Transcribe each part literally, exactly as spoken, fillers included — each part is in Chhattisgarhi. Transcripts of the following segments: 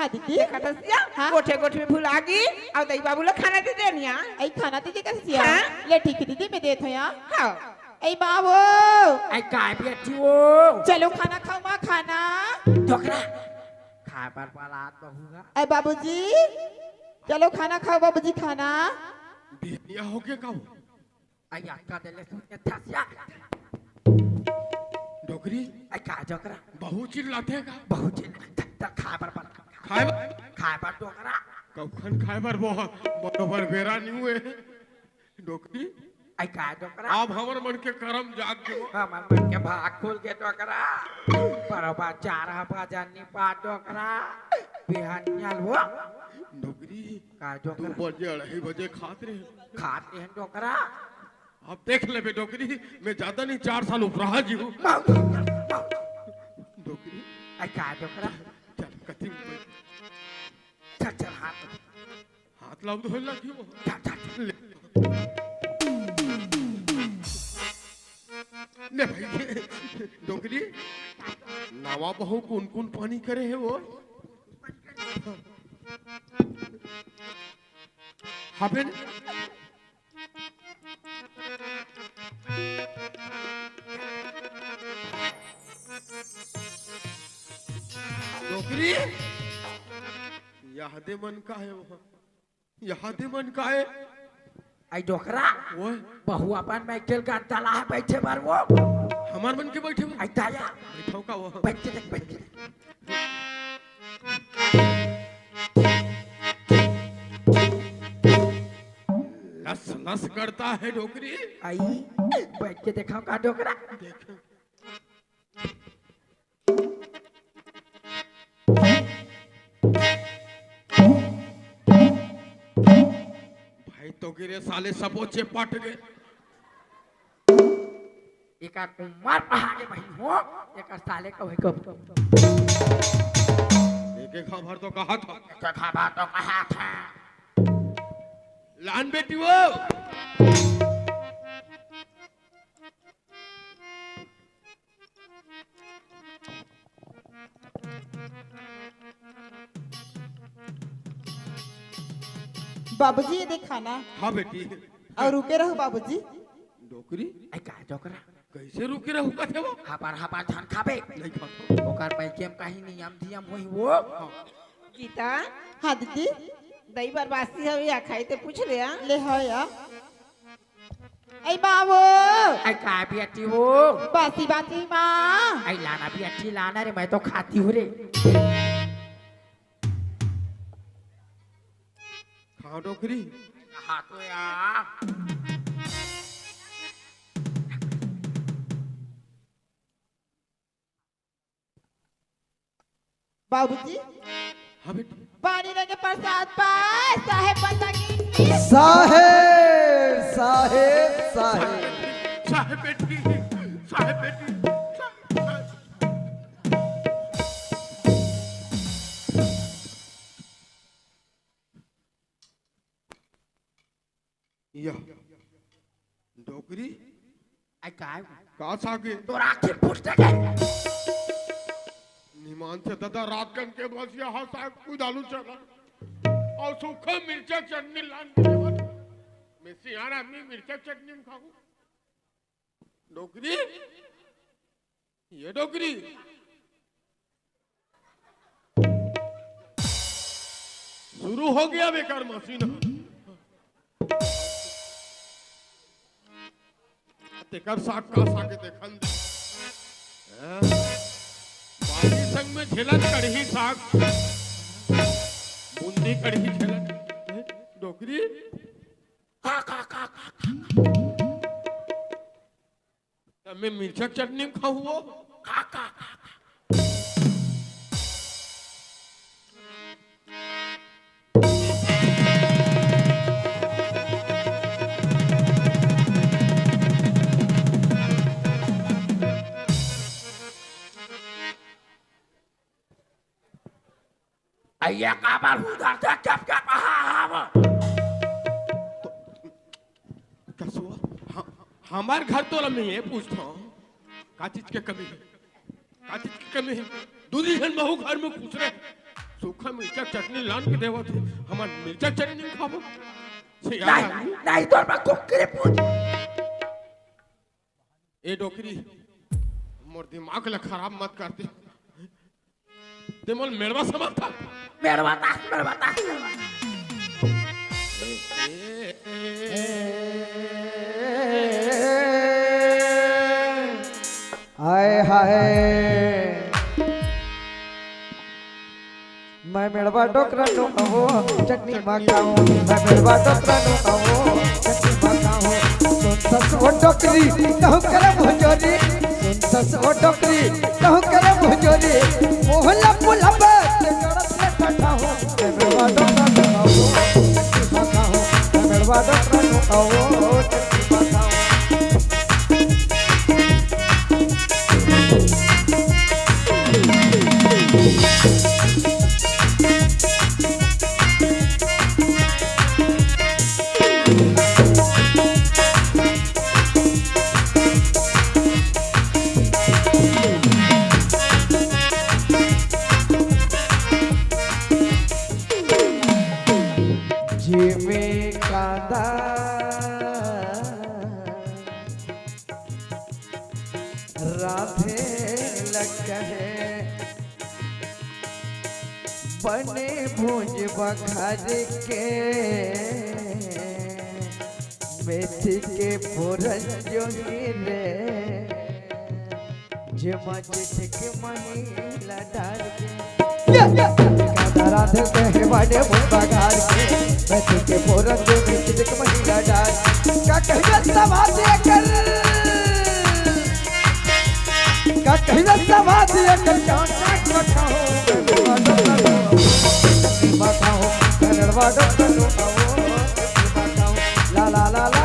दीदी। देखा तो सिया, हाँ? गोठे गोठे में भुला गी, अउ दई बाबू ला खाना दे देनिया। अई खाना दीदी कस सिया? हाँ? ले ठीक हे दीदी, मैं देत हों या। हाँ। अई बाबू। अई काय बेटी वो? चलो खाना खाओ माँ, खाना। डोकरा। खाए बर बलात बहू हा। अई बाबूजी, चलो खाना खाओ बाबूजी, खाना। बिहनिया होगे का वो? अई अक्का देले सुन के थसिया। डोकरी। अई का डोकरा? बहू चिल्लाथे का? बहू चिल्लाथे, त खाए बर बला। खाए बर? खाए बर डोकरा। कखन खाए बर वो? बरोबर बेरा नइ हुए। डोकरी। अई का डोकरा? अब हमर मन के करम जाग गे। हमर मन के भाग खुल गे डोकरा। बरोबर चार बजन नि पा डोकरा। बिहनिया ल वो। डोकरी। का दू डोकरा? बजे, अढ़ाई बजे खात रहे। खात रहे डोकरा। अब देख लेबे डोकरी, मैं ज्यादा नहीं, चार साल उपराहा जी हूँ। माँ, माँ। डोकरी। अई का डोकरा? चल, कति ऊपर। चल, चल, हाथ। हाथ लाओ तो हिला क्यों? चल, चल, चल। ले। ले भाई, डोकरी, नवा बहू कोन कोन पानी करे हे वो? हाँ बे। डोकरी, यह दे मन का हे वो? यह दे मन का हे? अई डोकरा, ओए। बहू अपन माइकेल का दला हे बैठे बर वो। हमर मन के बैठे बर? अई दाया। बैठो का वो? बैठ के देख, बैठ के देख। लस लस करता है डोकरी। अई, बैठ के देखाओ का डोकरा? देख। भाई तो गिरे साले, सबो चेपट गे। एकर उमर पहा के बहिन हो, एकर साले का होई कब? एके खबर तो कहा था। एके खबर तो कहा था। लान बेटी वो। बाबूजी, ये दे खाना। हाँ बेटी। अउ रुके रहो बाबूजी। डोकरी? अई का डोकरा? कइसे रुके रहो कथे वो? हबर हबर झन खाबे। नहीं खाबो। ओकर मायके म कहीं नियम धियम होही वो। हाँ। गीता। हाँ दीदी। दई बर बासी हवे या खाई ते पूछ ले आ। ले हाँ या। अई माँ वो। अई का बेटी वो? बासी बासी माँ। अई लाना बेटी लाना रे, मैं तो खाती हूँ रे। खाओ डोकरी। हाँ तो या। बाबूजी। हाँ बेटी। पानी लेके प्रसाद पाए, साहेब बता के। साहेब, साहेब, साहेब। साहेब बेटी, साहेब बेटी, साहेब। या। डोकरी? आई काय? का सागे? तोर आँखी फूट सके। निमान से दादा रात कन के बस यहाँ साग कुदालू चना अउ सूखा मिर्चा चटनी लान के देवत। मैं सियान आदमी मिर्चा चटनी म खाहूँ। डोकरी? ये डोकरी शुरू हो गया बेकार मशीन। तेकर साग का साग देखन दे। हाँ? बाटी संग में झेलत कढ़ी साग, बूंदी कढ़ी झेलत। हैं? डोकरी? का, का, का, का, का, का? मैं मिर्चा चटनी म खाहूँ वो। का, का, का, का। अइया काबर उधर से चप चप हा हा। कसुआ, ह-, हमार घर तोला मैं ये पूछता हूँ, का चीज के कमी है? का चीज के कमी है? दूधी झन बहू घर में घुस रहे, सूखा मिर्चा चटनी लान के देवत हे, हमन मिर्चा चटनी खाबो। सियान नहीं, आदमी। नहीं, तोर बर कुकरी पूछ। ए डोकरी, मोर दिमाग ला खराब मत कर दे। ते मोला मेड़वा समझथस? मेड़वा दास, मेड़वा दास, मेड़वा दास। हाय, हाय। मैं मेड़वा डोकरा नो कहो, चटनी मा खाहूँ। मैं मेड़वा डोकरा नो कहो, चटनी मा खाहूँ। सुनथस वो डोकरी, कहूँ करे भोजोरी। सुनथस वो डोकरी, कहूँ करे भोजोरी। मोहला पुलबा, ते गड़त ले बैठा हूँ। मैं मेड़वा डोकरा नो कहो, चटनी मा खाहूँ। मैं मेड़वा डोकरा नो कहो, चटनी मा खाहूँ। जेमे कांदा राधे ल कहे, बने भूंज बघार के, मेथी के फोरन जोही रे, जेमा जेठ के महिला डार के। कांदा रांधे के हे बाड़े मोर बघार के, मैं तुके फोरन दे में चिटक महिला डार। का कहिबे समाज एकर, का कहिबे समाज एकर, चाट चाट मखाओ। मखाओ, कन्नड़वा डॉक्टर मखाओ। ला ला ला ला।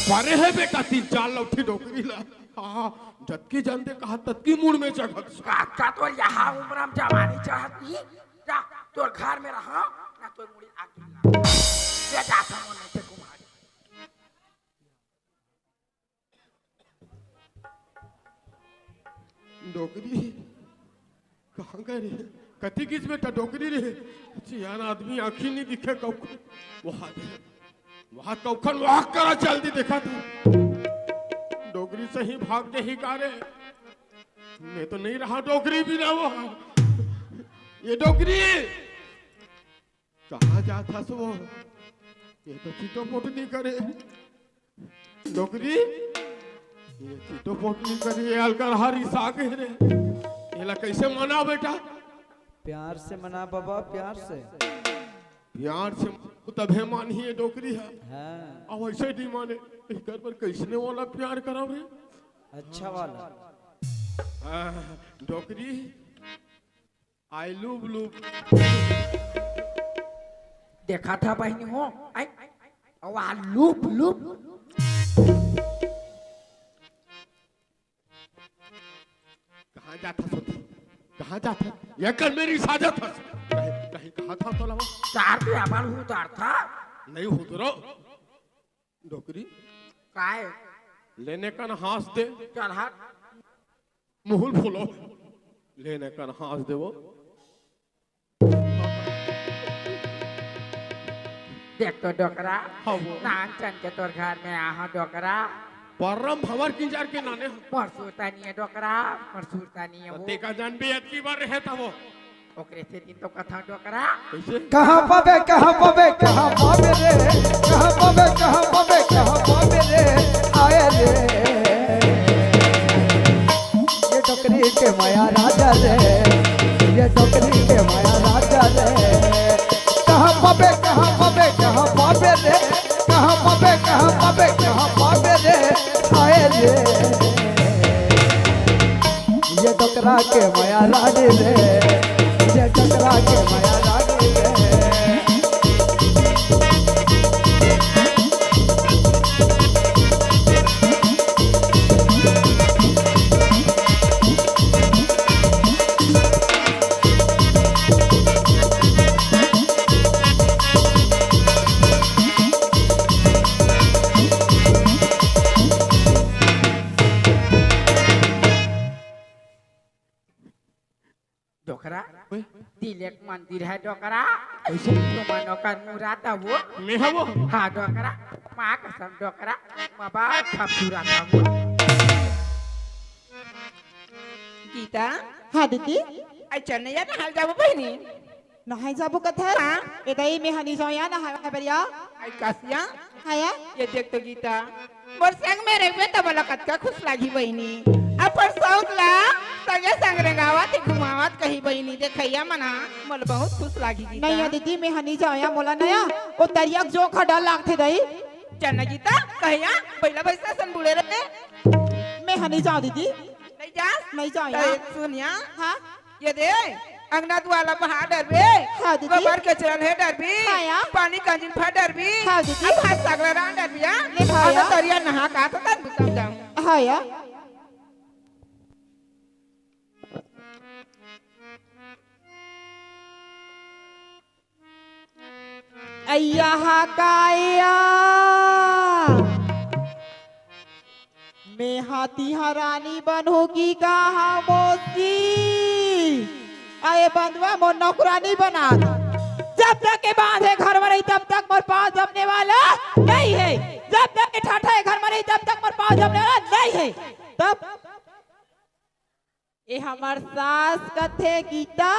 मारे हे बेटा तीन चार लौठी डोकरी ला। हाँ, जतकी जानते कहा ततकी मुड़ में चघत। अच्छा, तोर यहाँ उम्र में जवानी चढ़त नहीं? जा, तोर घर में रहा, ना तोर मुड़ी आग लगा। ये जाता मन नहीं ते कुम्हाड़ी। डोकरी, कहाँ गए रे? कति गिस बेटा डोकरी रे? सियान आदमी आँखी नहीं दिखे कब। वहाँ दे, वहाँ कौखन वहाँ करा जल्दी देखा था। डोकरी सही भाग दे ही का रे? मैं तो नहीं रहा डोकरी भी ना वो। ये डोकरी, कहाँ जात हस वो? ये तो चिटोपोट नहीं करे। डोकरी, ये चिटोपोट नहीं करे, ये अलकर हारी साग है रे। एला कैसे मना बेटा? प्यार से मना बाबा, प्यार से। प्यार से तभे मानही ये डोकरी है। हाँ। अब ऐसे नहीं माने, एकर पर कैसने वाला प्यार कराओ रे? अच्छा वाला। हाँ, डोकरी, आई लूप लूप। देखा था बहिनी हो, आई, वाह लूप लूप। कहाँ जात हस? कहाँ जात हस? ये कर मेरी साजत हस। कहीं, कहीं कहा था तो लवा? चार पे हमार उतार था। नहीं उतरो। डोकरी। काय? लेने का ना हाँस दे। चल हट। मुहुल फुलो। लेने का ना हाँस दे वो। देख तो डोकरा, हाँ, वो। नान चन के तोर घर में आहा डोकरा। परम भंवर किंजर के नाने ह। मोर सुरता नहीं है डोकरा, मोर सुरता नहीं है वो। तेका जान भी अतकी बार रहे था वो। ओकरे से दिन तो कथा डोकरा। कैसे? कहाँ पाबे, कहाँ पाबे, कहाँ पाबे रे? कहाँ पाबे, कहाँ पाबे, कहाँ पाबे रे? आए रे। ये डोकरी के माया राजा रे, ये डोकरी के माया राजा रे। कहाँ पाबे, कहाँ पाबे, कहाँ पाबे रे? कहाँ पाबे, कहाँ पाबे, कहाँ पाबे रे? हाय रे। ये डोकरा के माया रानी रे, ये डोकरा के माया रानी रे। डोकरा, ओए। तिलेक मंदिर हे डोकरा। कइसे? तुमन ओकर मुरा तबो। मैं हवो। हाँ डोकरा, माँ कसम डोकरा, मबा खपचुरा तबो। गीता। हाँ दीदी। अई चल न या नहाय जाबो बहिनी। नहाय जाबो कथस? हाँ। ए दई में हनी जाओ या नहाय बरिया। अई कासिया। हाँ या। ये देख तो गीता, मोर संग में रहिबे त मोला कतका खुश लागही बहिनी। अपन सौत ला संगे संग रेंगावत हे, घुमावत कही बहिनी, देखइया मन हा, मोला बहुत खुश लागही गीता। नहीं हो दीदी, मैं हनी जाओ या, मोला नया ओ तरिया के जोंक हा डर लागथे दई। चल न गीता, कहिया बइला भइसा सन बुड़े रहे। मैं हनी जाओ दीदी। नहीं जा? नहीं जाओ त या। एक सुनिया। हाँ। ये दे, अंगना दुआला बहा डरबे, हाँ, दीदी। गोबर के चूल्हा डरबी, हाँ, या। पानी कंजिन फा डरबी, हाँ, दीदी। अब हाथ सागला रान डरबी, हाँ? ले, हाँ, अब या। तरिया नहा का तो तब समझाऊं। हाँ, या। अइया हा काया, मेहा तिहा रानी बनहूं कि कहा मौसी? अए बंधवा मोर नौकरानी बना दे। जब तक ये बांधे घर में रही, तब तक मोर पाँव जमने वाला नहीं है। जब तक ये ठाठा ये घर में रही, तब तक मोर पाँव जमने वाला नहीं है। तब ए हमर सास कथे गीता,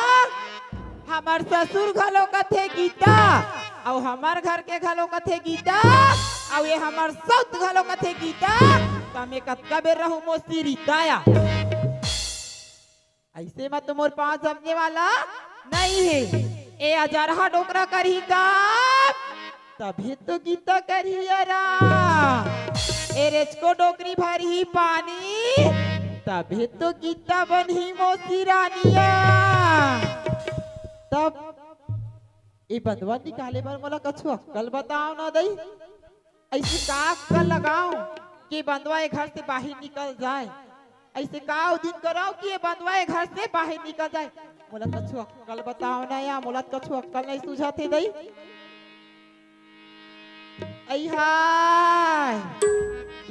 हमर ससुर घलो कथे गीता, अउ हमर घर के घलो कथे गीता, अउ ए हमर सौत घलो कथे गीता, त मैं कतका बेर रहूं मौसी रिताया। अइसे म तो मोर पाँव जमने वाला नहीं हे। ए अजरहा डोकरा करही का? तभे तो गीता करही अरा। ए रेचको डोकरी भरही पानी, तभे तो गीता बनही मौसी रानिया। तब ए बंधवा निकाले बर मोला कछु अक्कल बताव ना दई। अइसे का अक्कल लगाव कि बंधवा ए घर से बाहिर निकल जाए? अइसे का ओ दिन करव कि ए बंधवा ए घर से बाहिर निकल जाए? मोला कछु अक्कल बताव ना या, मोला कछु अक्कल नहीं सूझत हे दई। अई हाय,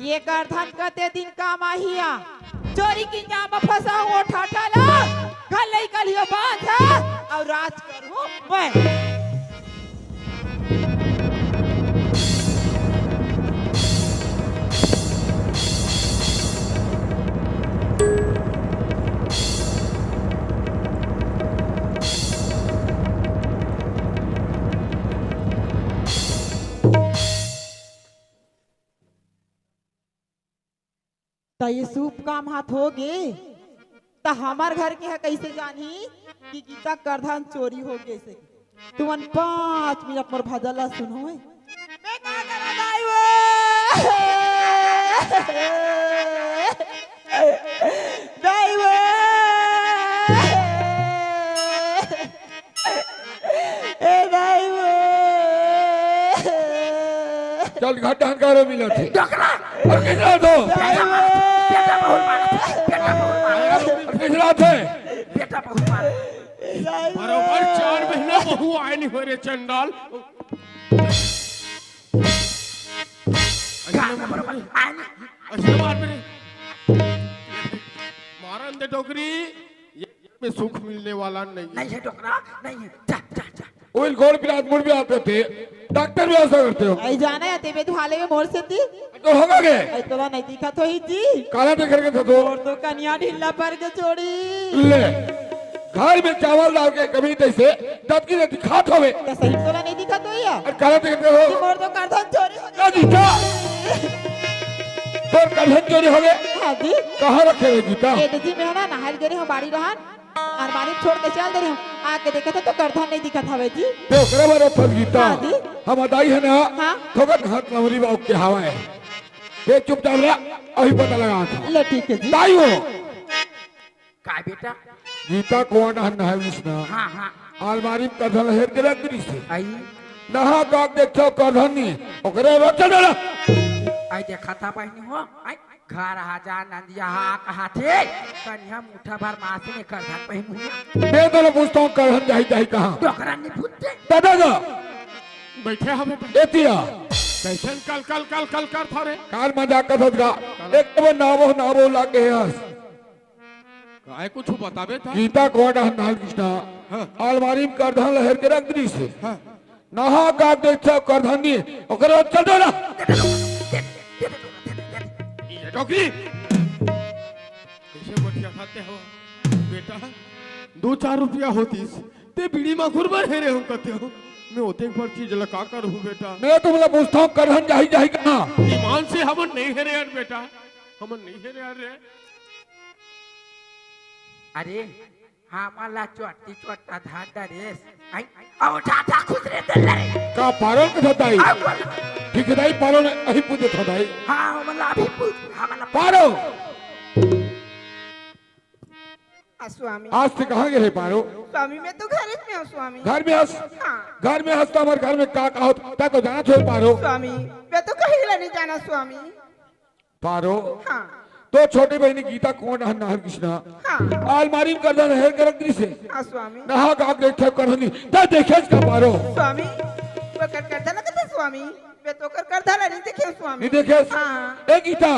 ये करधन कते दिन काम आही या? चोरी के इल्जाम म फंसाहूं ओ ठाठा ला, घर लई कलियो बांध अउ राज करहूं मैं। त ये शुभ काम हाथ हो गे, त हमर घर के ह कइसे जानही कि गीता करधन चोरी हो गे से? तुमन पाँच मिनट मोर भजन ला सुनो। मैं का करा दाई वो? दाई वो। ए दाई वो। चल घाट हंकारो मिलत हे। डोकरा। अउ कितना दो? दाई वो। बेटा बहुत मारा, बेटा बहुत मारा। अउ कितना थे? बेटा बहुत मारा। दाई वो। बरोबर चार महीना बहू आए नहीं हो रे चंडाल। का बरोबर आए नहीं? अइसे बात नहीं। मारन दे डोकरी। ये में सुख मिलने वाला नहीं है। नहीं है डोकरा, नहीं है। जा, जा, जा। ओइल गोड़ पिरात, मुड़ पिरात थे, डॉक्टर भी ऐसा करते हो। अई जाना या तेबे तू हाले में मोर सेती। तो होगा के? अई तोला नहीं दिखत होही जी। काला देख करके था तो। मोर तो कनिया ढीला पर के छोड़ी। ले, घर में चावल दाल के कमी तइसे, दत की दत खात होवे। तो सही तोला नहीं दिखत होही या? अउ काला देख करके हो। कि मोर तो करधन चोरी हो ना जी, जा। तोर करधन चोरी होगे? हाँ जी। कहाँ रखे रे गीता? ए दे जी, मैं ना नहाय गे रहेंव बाड़ी डहर, अलमारी में छोड़ के चल दे रहेंव। आके देखत हंव तो करधन नहीं दिखत हवे जी। ते ओकरे बर फंस गीता। हाँ जी। हमर दाई हे ना, हाँ। थोकन हाथ लमरी बाबू के हवय। ते चुपचाप रह, अभी पता लगावत हंव। ले ठीक हे जी। दाई हो। का बेटा? गीता कोन हन नहाविस ना? हाँ, हाँ। अलमारी में करधन हेर के रख दिस हे। अई। नहा का देखथंव करधन नहीं, ओकरे रोज चल डाला। अई देखा था बहिनी हो, अई घर आ जा नंदिया हा कहा थे, कनिहा मुठा भर मास में करधन पहिनहूं। मैं तोला पूछथंव करधन जाही, जाही कहाँ? डोकरा नहीं पूछते। दादा जा। बैठे हो बेटा। एतिया। कैसन कल, कल, कल, कल करथव रे? काल मजाक करथंव गा। एक तो नावो, नावो लागे हस। काय कुछ बताबे त? गीता कोड़ा नाल कृष्णा। हाँ। अलमारी में करधन ल हेर के रख दिस हे। हाँ। नहा का देखथे करधन नी, ओकर चल दो ना। ये डोकरी। कैसे गोठिया खाते हो बेटा? दो चार रुपया होतिस, ते बीड़ी माखुर बर हेरे हो कथे हो। मैं ओतेक बड़ चीज ला का करहूँ बेटा? मैं तुमला पूछता हूँ, करधन जाही, जाही कहाँ? ईमान से हमन नहीं हेरे यार बेटा, हमन नहीं हेरे यार रे। अरे, हमन ला चोटी चोटा धान डरेस। आई, अउ ठाठा खुसरे दे ले। का पारो के था दाई? अउ बोल। ठीक है दाई, पारो ने अही पूछे था दाई। हाँ, हमन ला अभी पूछ, हमन ला पारो। आ, स्वामी। आज ते कहाँ गे रहे पारो? स्वामी, मैं तो घर में हूँ, स्वामी। घर में हस? हाँ। घर में हस त हमर घर में का, का होत, तैं तो जानत होय पारो। स्वामी, मैं तो कहीं ला नहीं जाना, स्वामी। पारो। हाँ। तो छोटी बहिनी गीता कोन हन नाम कृष्णा? हाँ। अलमारी में करधन हेर के रख दिस हे। हाँ, स्वामी। नहा का देखे करधन नी, तैं देखेस का पारो? स्वामी, वो कर करधन लगत हे, स्वामी। मैं तो कर करधन ला नहीं देखे, स्वामी। नहीं देखेस? हाँ। ए गीता,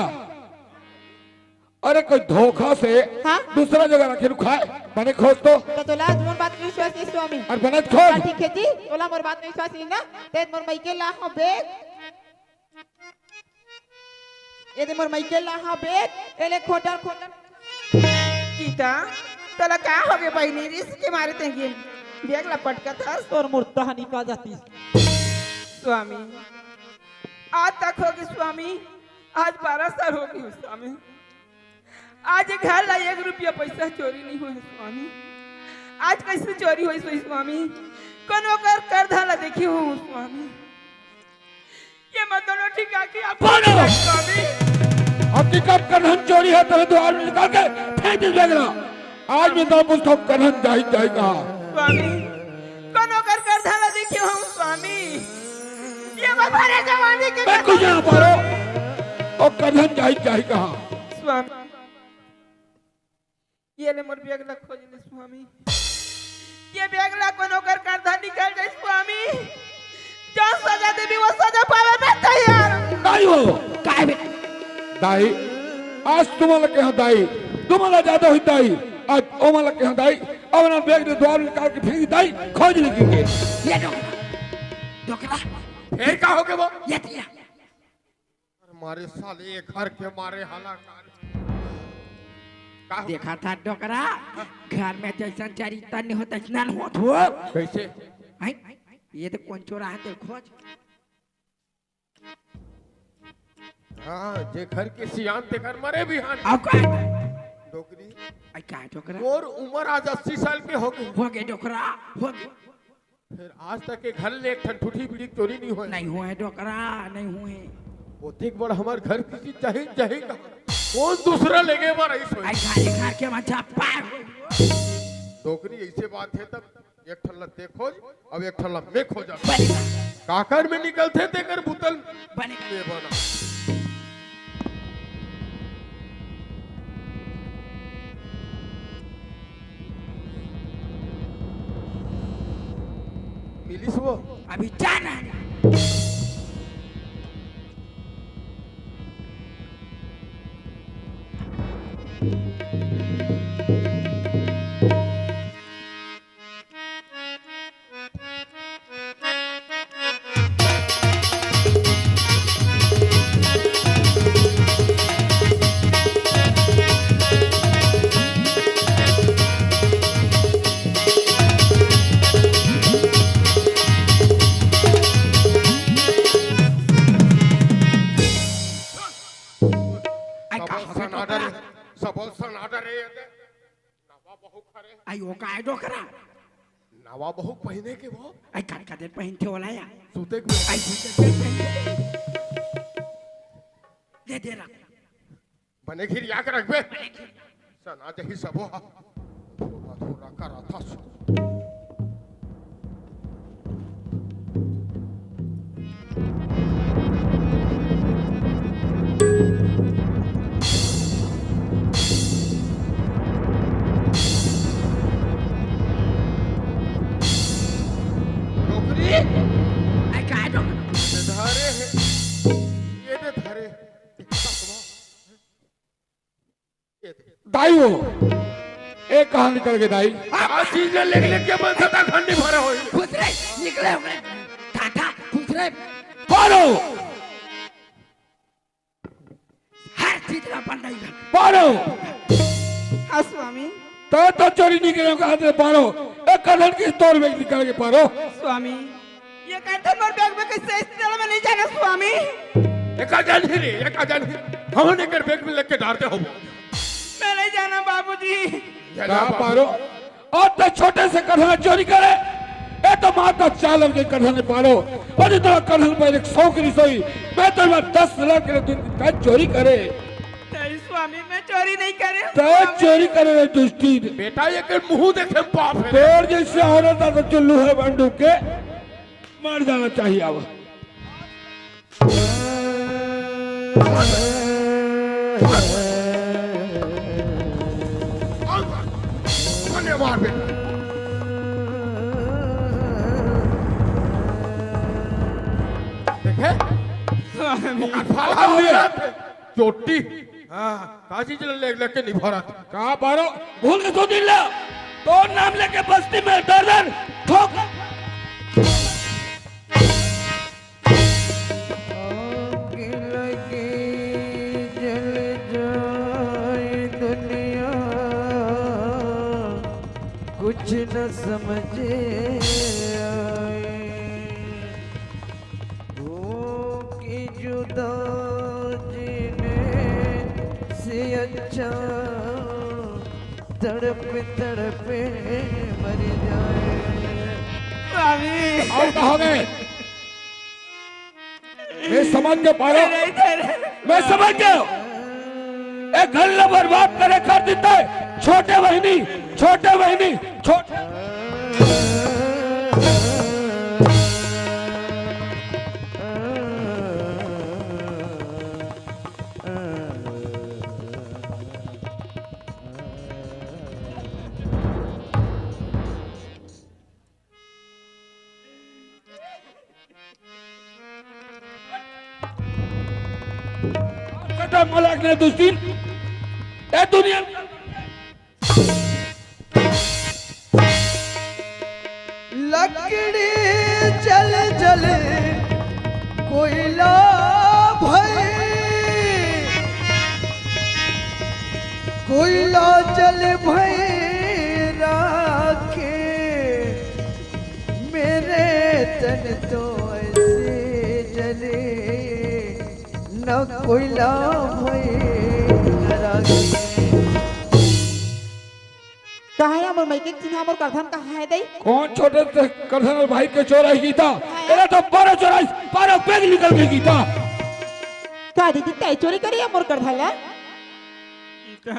अरे कोई धोखा से हाँ? दूसरा जगह रखे रुखा है, बने खोज तो। तो तोला आज मोर बात में विश्वास नहीं, स्वामी। अरे बने खोज। हाँ, ठीक है जी, तोला मोर बात में विश्वास नहीं ना, ते मोर मइके ला हो बेग। ये दे मोर मइके ला हो बेग, एले खोटल खोटल। गीता, तोला का हो गे बहिनी, रिस के मारे ते गे बेग ला पटकत हस? तोर मुर्दा हनी का जाती। स्वामी, आज तक हो गे स्वामी, आज बारह साल हो गे स्वामी। आज ये घर ला एक रुपया पैसा चोरी नहीं होय हे स्वामी। आज कैसे चोरी होय हे स्वामी? कोनो कर करधन ला देखे हो स्वामी? ये मैं दोनों ठीक आके आप बोलो। स्वामी। हकीकत करधन चोरी हे, तभी द्वार में निकाल के फेंक दे बेग ला। आज मैं तो पूछता हूँ, करधन जाही, जाही कहाँ? स्वामी, कोनो कर करधन ला देखे हो स्वामी? ये मैं सारे जमाने के मैं कुछ ना पारो। ओ करधन जाही, जाही कहाँ? स्वामी, ये ले मोर बेग ला खोज ले स्वामी। ये बेग ला कोनो कर करधन निकल जाए स्वामी। जो सजा देबे वो सजा पावे मैं तैयार। दाई हो। काय बे? दाई, आज तुम्हारा कहा दाई, तुम्हारा ज्यादा हुई दाई, आज ओमाला कहा दाई, अब ना बेग दे द्वार निकाल के फेंक दाई, खोज लेके। ये डोकरा, डोकरा। फिर का हो गे वो? ये दिया। अरे मारे साले, ये घर के मारे हालात। का हो? देखा था डोकरा, घर में जैसन चरित्र नहीं होता, तैसन होत हो। कैसे? हैं? ये तो कौन चोरा है, तेरे खोज। हाँ, जे घर के सियान ते घर मरे भी हान। अब का? डोकरी। आई का डोकरा? मोर उम्र आज अस्सी साल के हो गे। हो गे डोकरा, हो गे। फिर आज तक के घर ले एक ठन ठूठी बीड़ी चोरी नहीं होय। नहीं होय डोकरा, नहीं होय। ओतेक बड़ हमर घर के चीज चाही, चाही का? कौन दूसरा लेगे बर आई सोई? आई खाली घर के मचा पार। डोकरी ऐसे बात है तब एक ठन ला ते खोज, अब एक ठन ला मैं खोजा। बने। काकर में निकलथे तेकर बुतल बने। में बना। मिलिस वो? अभी जाना। आई का सबल होगे सनाडर डोकरा? है, सबल सनाडर है ये दे। नवा बहू खरे। आई वो का है डोकरा? नवा बहू पहिने के वो। आई कतका दिन पहिनथे ओला या? सूते के। आई सूते के पहिनथे। दे दे रख। बने घिरिया के रखबे। बने घिरिया। सना जही सबो हा। थोड़ा थोड़ा करा था सो। डोकरी? आई का डोकरी? ये धरे है। ये दे धरे। दाई हो, ए, कहाँ निकल गे दाई? का चीज ले लेके, लेके बन सता खंडी भरा होई। खुश रहे, निकले हो गए। टाटा, खुश रहे। पारो। हर चीज ला बन रही है। पारो। हाँ स्वामी। तैं तो चोरी नहीं करे, कहा थे पारो। ए, कटहल किस तोर में निकल गे पारो? स्वामी, ये कटहल मोर बैग में कैसे इस तरह में नहीं जाना स्वामी? एका जान ही रे, एका जान ही। हमन एकर बैग में लेके डारते हो। मैं नहीं जाना बाबूजी। जा पारो। अउ तैं छोटे से कटहल चोरी करे, ए तो माता चालन के कटहल नहीं पारो। अउ इतना कटहल पर एक सौ की रसोई, मैं तो मैं दस लाख के दिन का चोरी करे। नहीं स्वामी, मैं चोरी नहीं करे। तैं चोरी करे रे दुष्टी। बेटा, ये के मुंह देखे बाप है। तोर जैसे औरत आ तो चुल्लू है बंदूक के, मर जाना चाहिए अब। धन्यवाद बेटा। देखे? स्वामी। ओकर फल हम ले। चोटी। हाँ, का चीज ले, लेके नहीं भरत। का बारो? भूल के सो दिन ले। तोर नाम लेके बस्ती में दर दर ठोक। आग लगे जल जाए दुनिया, कुछ न समझ आए। हो के जुदा जीने से अच्छा तड़प तड़प मर जाए। स्वामी। अउ का हो गे? मैं समझ के पारो। नहीं, नहीं, नहीं। मैं समझ गयो। ए घर ला बर्बाद करे कर देते। छोटे बहिनी, छोटे बहिनी, छोटे खत्म मलक ने दुस्तीन। ए दुनिया लकड़ी जल जल कोयला भई, कोयला जल भई राखे, मेरे तन तो ऐसे जले, न कोयला भई न राखे। कहाँ हे मोर मइके के चिन्हा, मोर करधन कहाँ हे दई? कौन छोटे से करधन अउ भाई के चोराई गीता? हाँ। एला तो बारह चोराई, बारह बैग निकल गे गीता। का दीदी, तैं चोरी करे हे मोर करधन ला? गीता,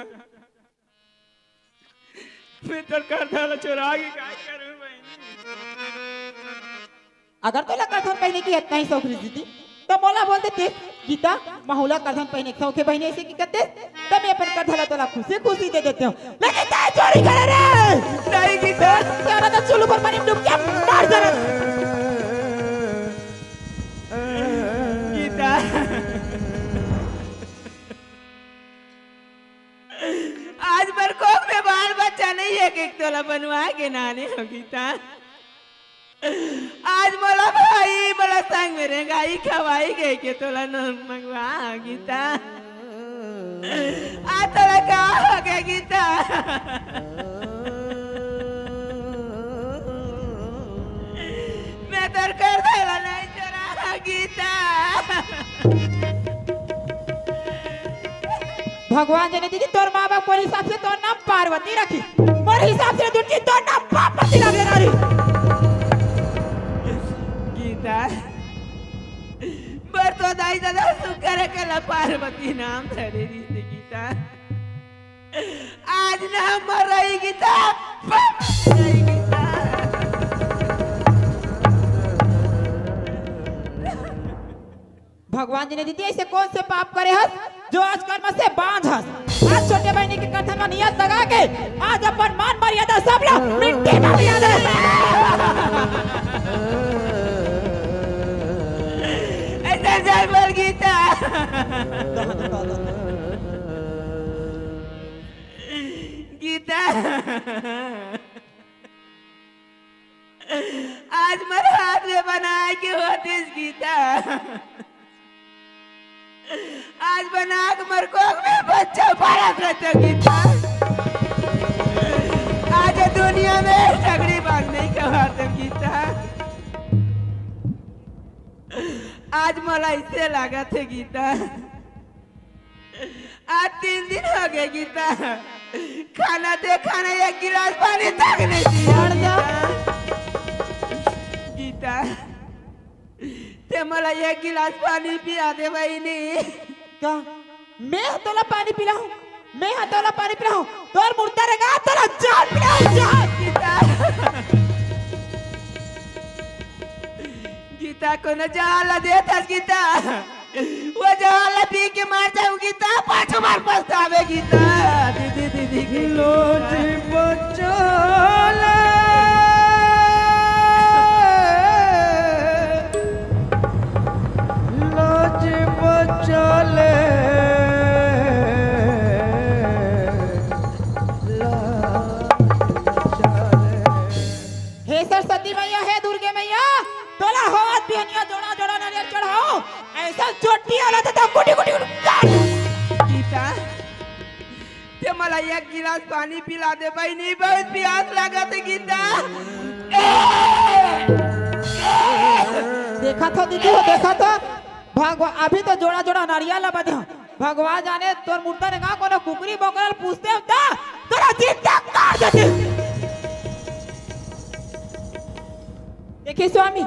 मैं तोर करधन ला चोरा के का करूँ बहिनी? अगर तोला करधन पहिने के अतना ही शौक रहिस दीदी, त मोला बोल देते, गीता, महू ला करधन पहिने के शौक हे बहिनी, अइसे कि कहते, त मैं अपन करधन ला तोला खुशी खुशी दे देते हूँ। लेकिन तैं चोरी करे रे! नहीं गीता। तेरा तो चुल्लू पर पानी में डूब के मर जाना। गीता। आज बर कोख में बाल बच्चा नहीं हे कि तोला बनवा के नाने हो गीता। आज मोला भाई, मोला संग में रेंगाई खवाई गे के तोला नोन मंगवा गीता। आज तोला का हो गे गीता? मैं तोर करधन ला नहीं चोरा गीता। भगवान जाने दीदी, तोर माँ बाप मोर हिसाब से तोर नाम पार्वती रखिस, मोर हिसाब से दुर्जी तोर नाम पार्वती रख लेना रही। गीता, बर तो दाई ददा सुकर के ला पार्वती नाम धरे रहिस गीता। आज ना मरई गीता, मरई गीता। भगवान जी ने दीदी ऐसे कौन से पाप करे हस जो आज कर्म से बांझ हस? आज छोटे बहिनी के करधन में नियत लगा के आज अपन मान मर्यादा सब ला मिट्टी में मिला दे। ऐसा जय बोल गीता। गीता। आज मोर हाथ में बनाए के होतिस गीता, आज बना के मोर कोख में बच्चा पालत रहते गीता। आज दुनिया में सगरी बात नहीं कहत गीता। आज मोला ऐसे लागत हे गीता, आज तीन दिन हो गए गीता, खाना दे खाना, एक गिलास पानी तक नहीं दिया। हट जा। गीता, गीता, ते मोला एक गिलास पानी पिया दे बहिनी। का? मैं ह तोला पानी पिलाहूं, मैं ह तोला पानी पिलाहूं, तोर मुर्दा रेंगा तोला जहर पिलाहूं, जहर। गीता, गीता, कोनो जहर ला देथस गीता, वो जहर ला पी के मर जाऊं गीता, पाछू बार पछतावे गीता। दीदी, दीदी, दीदी। लोज बचा ले, लाज बचा ले, लाज बचा ले। हे सरस्वती मैया, हे दुर्गे मैया, तोला होवत बिहनिया जोड़ा जोड़ा नारियल चढ़ाओ, ऐसा चोटी वाला तो कुटी कुटी कुटी। गीता, ते मला एक गिलास पानी पिला दे बहिनी, बहुत प्यास लागत हे गीता। देखा था दीदी हो, देखा था। भगवान, अभी तो जोड़ा जोड़ा नारियल ला बदे हो। भगवान जाने तोर मुर्दा रेंगा कोनो कुकरी बोकरा ल पूछते हो त तोला जिंदा काट देते। देखी स्वामी,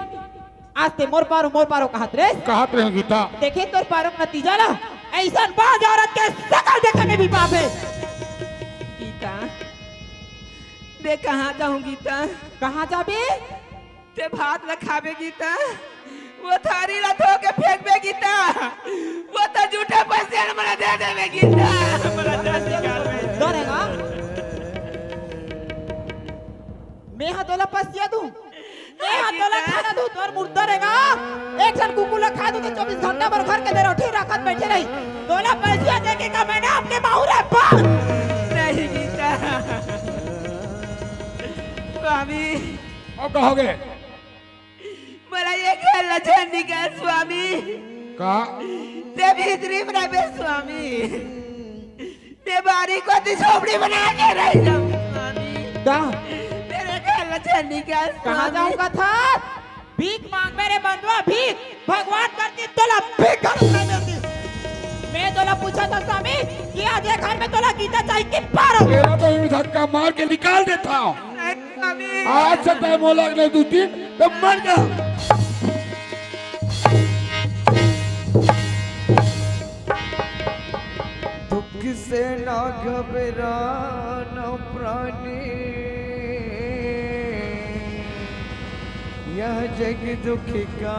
आज ते मोर पारो, मोर पारो कहत रे। कहत रहे गीता। देखे तोर पारो के नतीजा ला, ऐसन बाज औरत के शकल देखे में भी पाप हे। गीता, मैं कहाँ जाऊँ गीता? कहाँ जाबे? ते भात ला खाबे गीता, वो थारी ला धो के फेंकबे गीता, वो तो जूठा पसिया ला मला दे देबे गीता। मला दे दे गीता। डरेगा? मैं हा तोला पसिया दूं, मैं हा तोला खाना दूं, तोर मुर्दा रेंगा। एक ठन कुकुर ला खा दूं तो चौबीस घंटा भर घर के दरौठी रखत बैठे रही। तोला पसिया दे के का मैंने आपके माहू रे बाप। नहीं गीता। स्वामी, अब का हो गए? मोला ये घर ला झन निकाल स्वामी। का? ते भीतरी में रहिबे स्वामी। ते बारी कोती झोपड़ी बना के रह जाऊं स्वामी। का? तेरे घर ला झन निकाल स्वामी। कहाँ जाऊंगा था? भीख मांग मेरे बंधुआ भीख। भगवान करती तोला भीख घर में देती। मैं तोला पूछा था स्वामी कि आज ये घर में तोला गीता चाहिए कि पारो? तेरा तो यूं धक्का मार के निकाल देता हूँ। आज से तय मोला अगले दो दिन तो मर जा। दुख से ना घबराना प्राणी, यह जग दुख का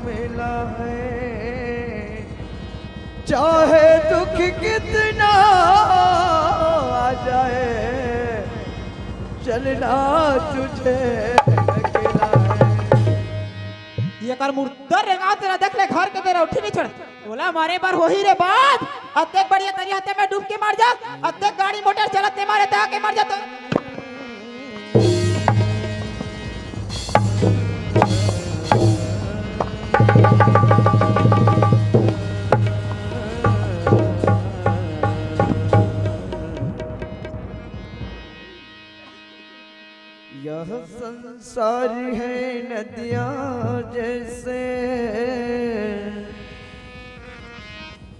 मेला है। चाहे दुख कितना आ जाए, चलना तुझे अकेला है। ये कर मुर्दा रेंगा तेला देख ले, घर के दरौठी नहीं छोड़। तोला मारे बर होही रे बाप। अतेक बढ़िया तरिया ते में डूब के मर जा, अतेक गाड़ी मोटर चलत ते मारे ते आके मर जा तो। यह संसार है नदियाँ जैसे,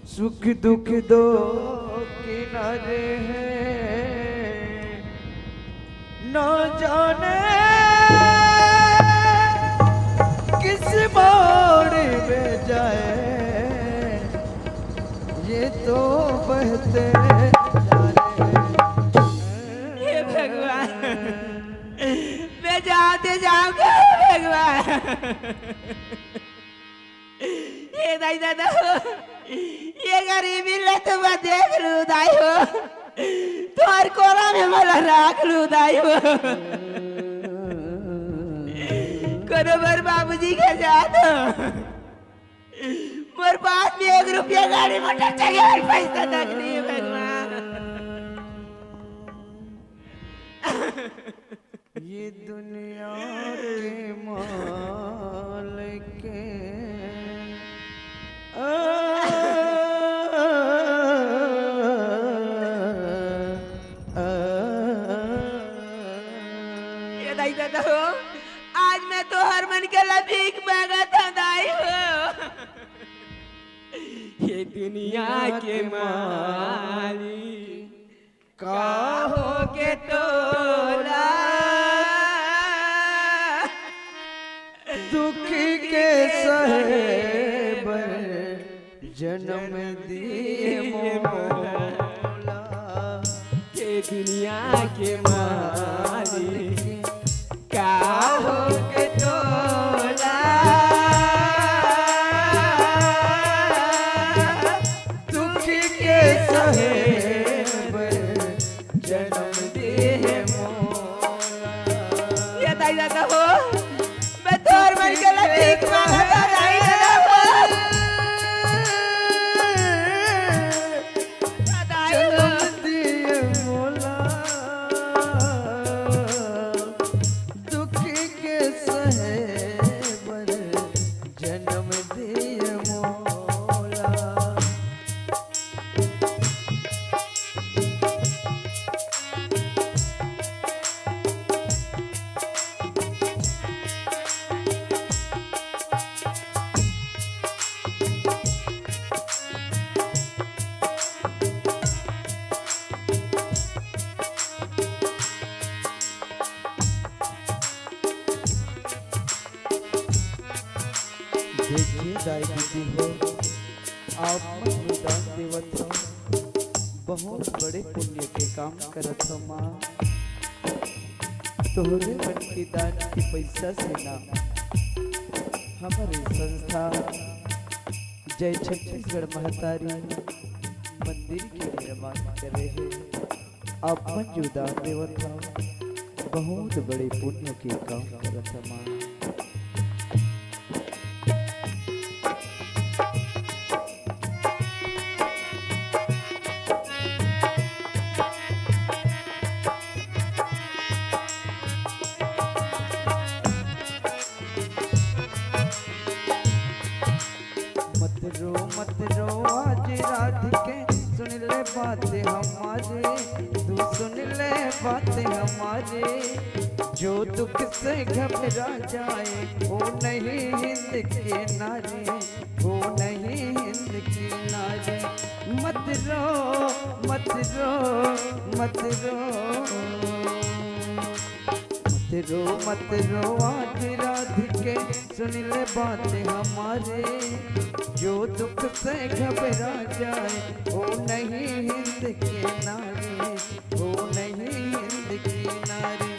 सुख दुख दो किनारे हैं। ना जाने किस मोड़ में जाए, ये तो बहते जा रहे हैं। हे भगवान, मैं जाते जाऊंगा, हे भगवान। हे दाई दादा हो, ये गरीबी ला तो मैं देख लूं दाई हो, तोर कोरा में मला राख लूं दाई हो। कोनो बर बाबूजी के जात हो, मोर पास में एक रुपया गाड़ी मोटर चढ़े बर पैसा तक नहीं है भगवान। ये दुनिया के मालिक। आ, आ, ये दाई दादा हो, आज मैं तो हर मन के ला भीख मांगत हंव दाई हो। ये दुनिया के मालिक, का होगे तोला? दुख के सहे बर जनम दिए मोला। ये दुनिया के मालिक, का होगे तोला? दुख के सहे बर जनम दिए मोला। ये दाई दादा हो, मैं तोर मन के ला भीख मांगत हंव दाई दादा हो। दाई हो। जनम दिए मोला, दुख के सहे बर जनम दिए मोला। देखिए दाई दीदी हो, आप मन जो दान देवत हो, बहुत बड़े पुण्य के काम करत हो माँ। तोहरे मन के दान के पैसा से ना, हमारे संस्था जय छत्तीसगढ़ महतारी मंदिर के निर्माण करे हे। आप मन जो दान देवत हव, बहुत बड़े पुण्य के काम करत हव माँ। मत रो, मत रो आज राधिके, सुन ले बात हमारी, तू सुन ले बात हमारी। जो दुख से घबरा जाए, वो नहीं हिंद की नारी, वो नहीं हिंद की नारी। मत रो, मत रो, मत रो। मत रो, मत रो आज राधिके, सुन ले बात हमारी। जो दुख से घबरा जाए, वो नहीं हिंद की नारी, वो नहीं हिंद की नारी।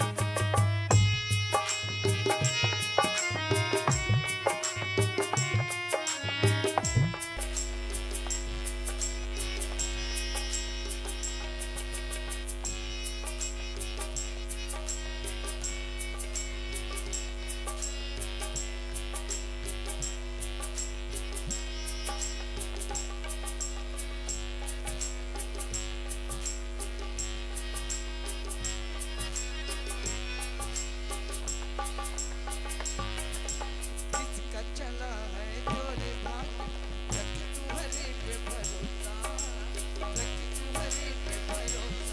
किसका चला है जोर भाग, रख तू हरी पे भरोसा, रख तू हरी पे भरोसा।